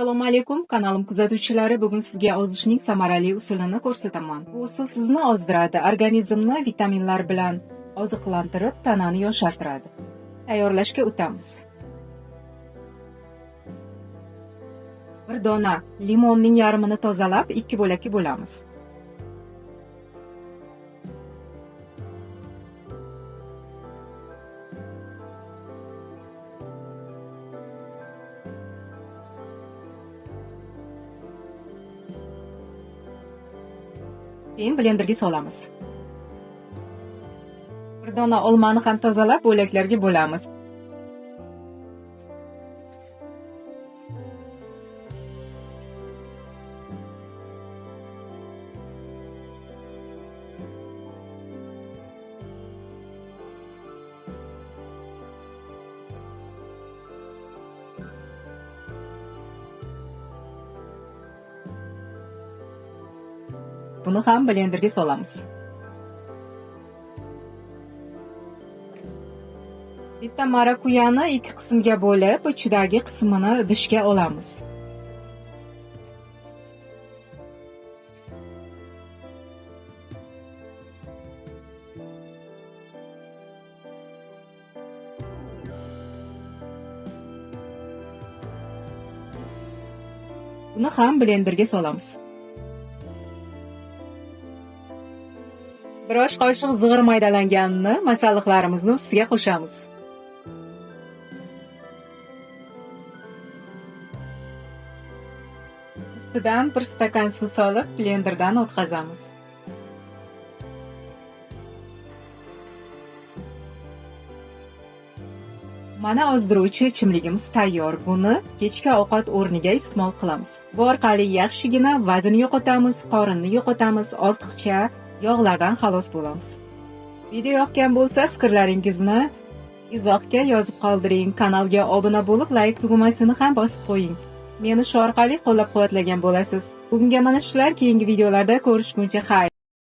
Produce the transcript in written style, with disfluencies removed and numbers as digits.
Assalomu alaykum, kanalim kuzatuvchilari. Bugun sizga ozishning samarali usulini ko'rsataman. Bu usul sizni ozdiradi, organizmni vitaminlar bilan oziqlantirib, tanani yoshartiradi. Tayyorlashga o'tamiz. Bir dona limonning yarmini tozalab, ikki bo'lakka bo'lamiz. Keyin blenderga solamiz. Bir dona olmani ham tozalab, bo'laklarga bo'lamiz. Buni ham blenderga solamiz. Bitta marakuyani ikki qismga bo'lib, ichidagi qismini idishga olamiz. Buni ham blenderga solamiz. Bir osh qoshiq zig'ir maydalanganini masalliqlarimizni ustiga qo'shamiz. Ustidan bir stakan suv solib, blenderdan o'tkazamiz. Mana ozdiruvchi ichimligimiz tayyor. Buni kechki ovqat o'rniga iste'mol qilamiz. Bu orqali yaxshigina vazn yo'qotamiz, qorinni yo'qotamiz, ortiqcha yog'lardan xalos bo'lamiz. Video yoqqan bo'lsa, fikrlaringizni izohga yozib qoldiring. Kanalga obuna bo'lib, layk tugmasini ham bosib qo'ying. Meni shu orqali qo'llab-quvvatlagan bo'lasiz. Bugunga mana shular, keyingi videolarda ko'rishguncha xayr.